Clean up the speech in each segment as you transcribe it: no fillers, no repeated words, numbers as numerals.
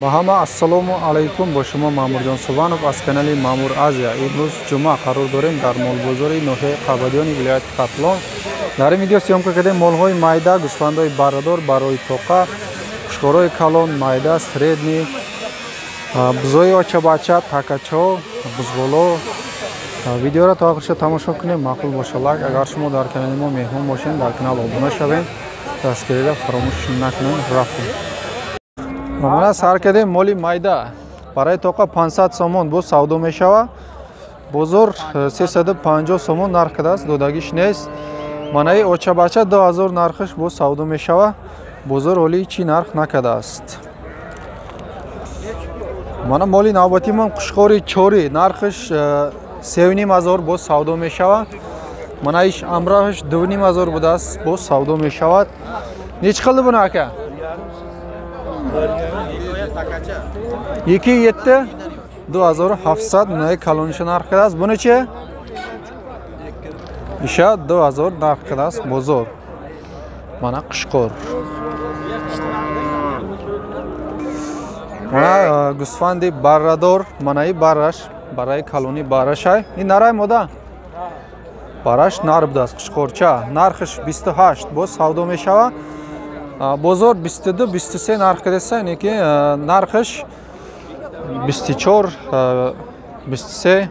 Ба ҳама ассалому алайкум, бо шумо Маъмурҷон Субанов аз канали Маъмур Азия. Имрӯз ҷумъа қарор дорем дар молбозори ноҳияи Қабадиёни вилояти Хатлон. Дар ин видео съёмка кардем молҳои майда, гӯсфандҳои баррадор барои тоқа, қушқорҳои калон, майда, средний, бузои очабача, такачо, бузғоло. Видеоро то охирша тамошо кунем, маъқул боша лайк. Агар шумо дар канали мо меҳмон бошед, дар канал обуна шавед, дастгириро фаромӯш накунед. Рафтем. Мана сар кардем моли майда. Барои тоқа 500 сомон боз савдо мешава. Бозор 350 сомон нарх кардааст, додагиш нест. Манаи очабача 2000 нархаш боз савдо мешава. Бозор оли чӣ нарх накардааст. Мана моли навбатимон қушқори чори, нархаш 3500 боз савдо мешава. Мана иш амраҳаш 2500 будааст, боз савдо мешавад. Нечи қилди буни ака? 2,7 2700 мунаи калониша нарх кардааст. Буни чи? Иша 2000 нарх кардааст бозор. Мана қушқор. Мана гӯсфанди баррадор, манаи барраш, барраи калони баррашай. Ин нарай мода? Барраш нар будааст, қушқорча. Нархаш 28 боз савдо мешава. Бозор 22-23 нарх кардеса, ине ки нархаш 24-23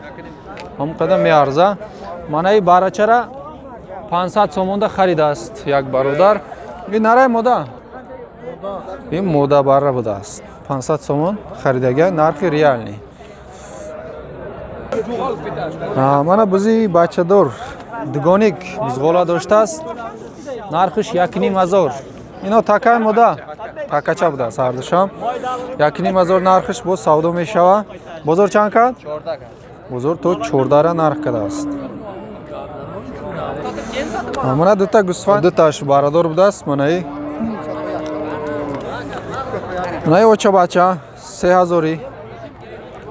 ҳам қадар меарза. Манаи барачара 500 сомонда харидааст як бародар. Ин нарай мода? Ин мода барра будааст. 500 сомон харидага, нархи реални. Мана бузи бачадор дугоник бузғола доштааст. Нархаш 1500. Ино такай мода, такача будааст ҳардушам. 1500 нархаш боз савдо мешава. Бозор чанд кард? Бозор то 14 нарх кардааст. Мана дута гӯсфанд, дуташ барадор будааст. Манаи очабача 3000,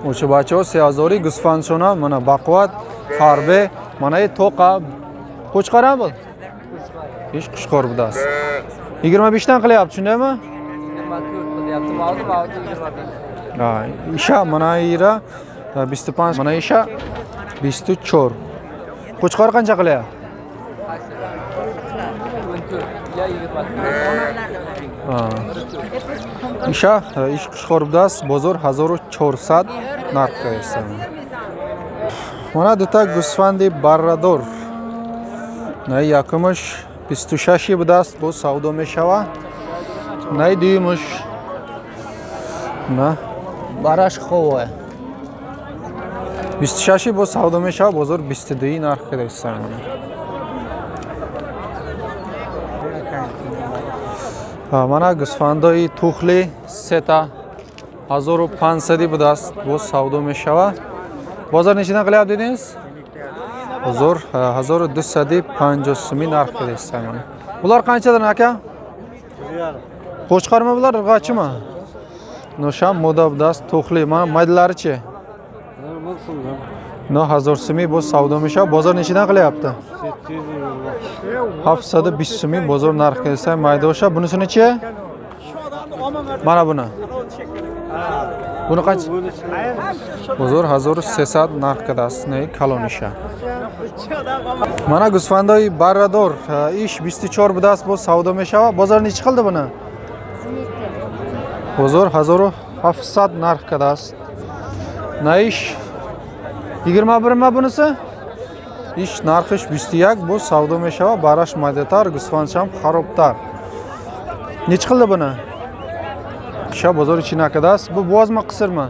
очабачаҳо 3000, гӯсфандшона мана бақувват, фарбе, манаи тоқа. Қӯчқарам буд? Иш қушқор будааст. 25-dan qilyapti, shundaymi? 24 qilyapti. Mavzu 25. Ha, isha mana ira 25, mana isha 24. Qo'chqor qancha qilyapti? 14 ya 20. Ha. Isha ish qo'chqor budast, bozor 1400 narx qo'ysa. Mana duta g'usfandi barrador. Nay yakumush 26 будааст, боз савдо мешава. Най дуюмуш на бараш хове 26 боз савдо мешава, бозор 22 нарх кардааст. Мана гӯсфандои тухли сета 1500 будааст, боз савдо мешава. Бозор нечидан қиляпт дединgiz? Бозор 1250 сӯми нарх кардааст. Bular qanchadan aka? Qo'chqormi bular, irg'ochimi? Nosham moda budааст, to'xli. Mana maydalarichi? 9000 сӯми боз савдо мешавад. Бозор nechidan qilyapti? 720 сӯми бозор нарх кардааст. Mayda o'sha. Bunisinichi? Mana buni. Buni qancha? Bozor 1300 нарх кардааст, не калониша. Мана гӯсфандои баррадор иш 24 будааст, боз савдо мешава. Бозор нечи қилди буни? Бозор 1700 нарх кардааст. На иш 21 ма bunisi? Иш нархиш 21 боз савдо мешава. Бараш майдатар, гӯсфандшам харобтар. Нечи қилди буни? Иша бозор ичи накардааст. Bu bo'zmi, qisirmi?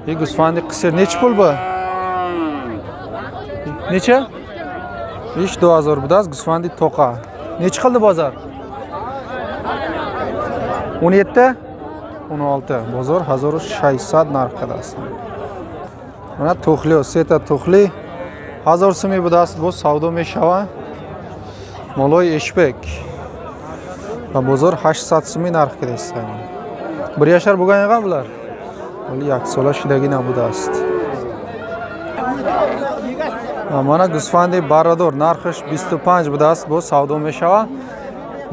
И гӯсфанди қисир. Nechi pul bu? Necha? Ish 2000 будааст, гӯсфанди тоқа. Nechi qildi bozor? 17? 16. Bozor 1600 narx кардааст. Mana to'xli, seta to'xli 1000 сӯми будааст, боз савдо мешава. Молои ешбек. Ва бозор 800 сӯми нарх кардааст. Bir yashar bo'lgan ekan bular. Hali як сола шудагӣ набудааст. Мана гӯсфанди баррадор нархаш 25 будааст, боз савдо мешава.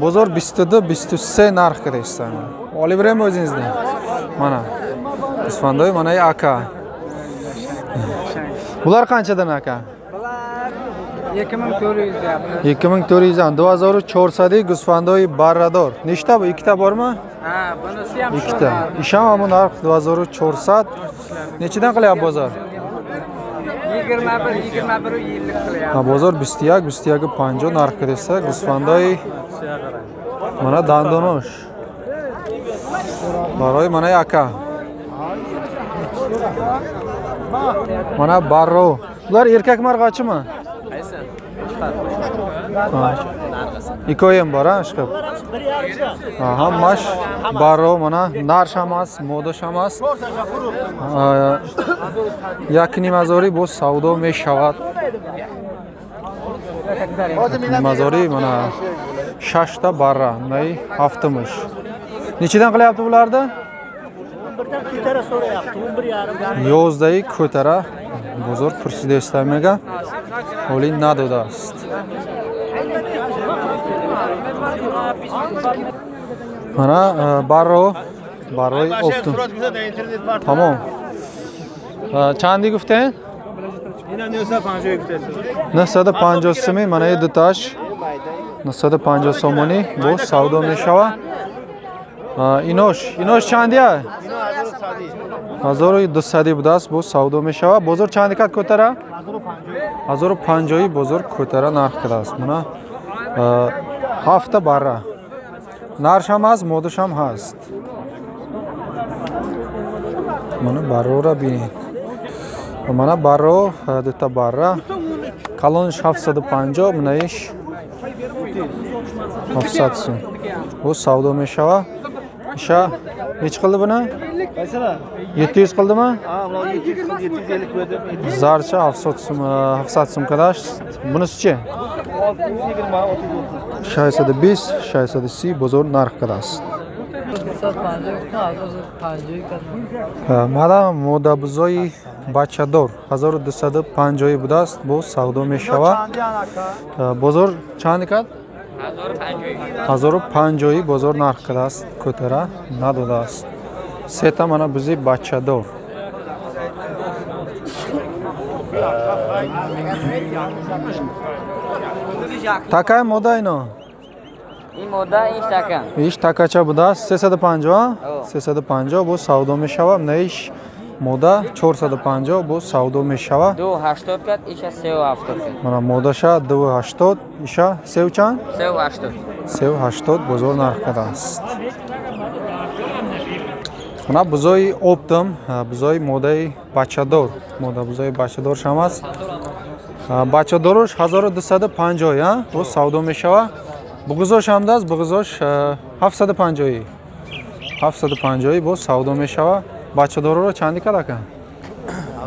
Бозор 22-23 нарх кардааст. Olib beraymi o'zingizni? Mana гӯсфандои манаи ака. Bular qanchadan aka? Bular 2400 deyapti. 2400 dan 2400 гӯсфандои баррадор. Nechta bu? Ikkita bormi? Ha, bunisi ham ikkita. Isham ham narx 2400. Nechidan qilyapti bozor? 21 21 yillik qilyapti. Ha, bozor 21 21 50 narx desa, гӯсфандои mana dandonosh. Барои mana aka. Mana barro. Bular erkak marg'achimi? Qaysi? Ikkovi ham bor, ha, ishqib. Ha, hammash barro, mana narsh ham emas, modash ham emas. 1.5 hazori боз савдо мешавад. 1.5 hazori mana shashta barra, nay ҳафтумиш. Nechidan qilyapti bularni? Birdan ko'tara so'rayapti, 11,5. Ёздаи ko'tara бозор пурсида мега, ҳоли надодааст. Mana барро, баррои оптум. Тамом. Чанди гуфтен? 950 суми, mana и дуташ 950 сомонӣ боз савдо мешавад. Инош чандия? 1200 будааст, боз савдо мешавад. Бозор чанди кад кӯтара? 1050 бозор кӯтара нарх кардааст. Мана ҳафта барра. Нарш ҳам ҳаст, модаш ҳам ҳаст. Мана баррора бинед. Мана барро, дута барра. Калониш 750, минаиш 700 сум. Боз савдо мешавад. Иша nechi qildi buni? Qaysini? 700 qildimi? Ha, ular 700 qildi, 750 berdim. Zarcha 700 сум, 700 сум кардааст. Bunisichi? 620, 630. 620, 630 бозор нарх кардааст. Мада модабузои бачадор 1250 будааст, боз савдо мешавад. Бозор чанд кард? 1050 бозор нарх кардааст, кӯтара надодааст. Сета мана бузи бачадор. Такай мода ино? Ин мода, ин така. Иш такача будааст 350, 350 боз савдо мешавад. На иш мода 450 боз савдо мешавад. 280 кад, иша 370 кад. Мана модаша 280, иша сев чанд? 380. 380 бозор нарх кардааст. Мана бузои оптом, бузои модаи бачадор, мода бузои бачадор шам аст. Бачадорош 1250, а? Боз савдо мешавад. Буғизош ҳам даст, буғизош 750. 750 боз савдо мешавад. Бачадороро чанди кард ака?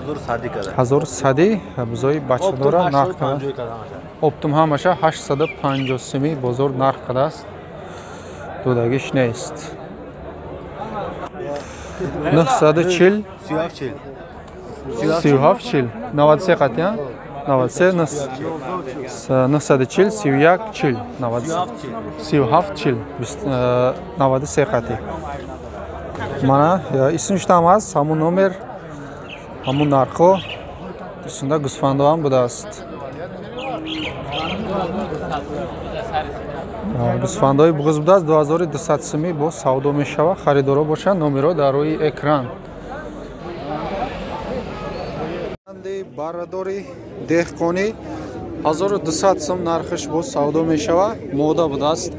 1100 карда. 1100 бузои бачадора нарх кард. Оптом ҳамаша 850 сими бозор нарх кардааст. Додагиш нест. 940 37 40 93 қатъиян 93 940 31 40 37 40 93 қатъи. Мана исмиштам аст, ҳамун номер, ҳамун нархҳо. Устунда гӯсфандо ҳам будааст. Гӯсфандҳои буғиз будааст 2200 сумӣ боз савдо мешавад. Харидоро бошанд, номерҳо дар рӯи экран. Баррадори деҳқонӣ 1200 сум нархиш боз савдо мешавад. Мода будааст.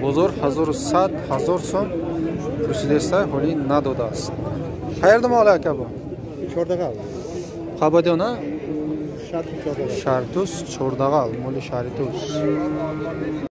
Бозор 1100 1000 сум пурсидеста, ҳоли надодааст. Qayerda mol aka bu? Chordag'al. Qabadiyon, a? Shartus Chordag'al. Shartus Chordag'al, moli Shartus.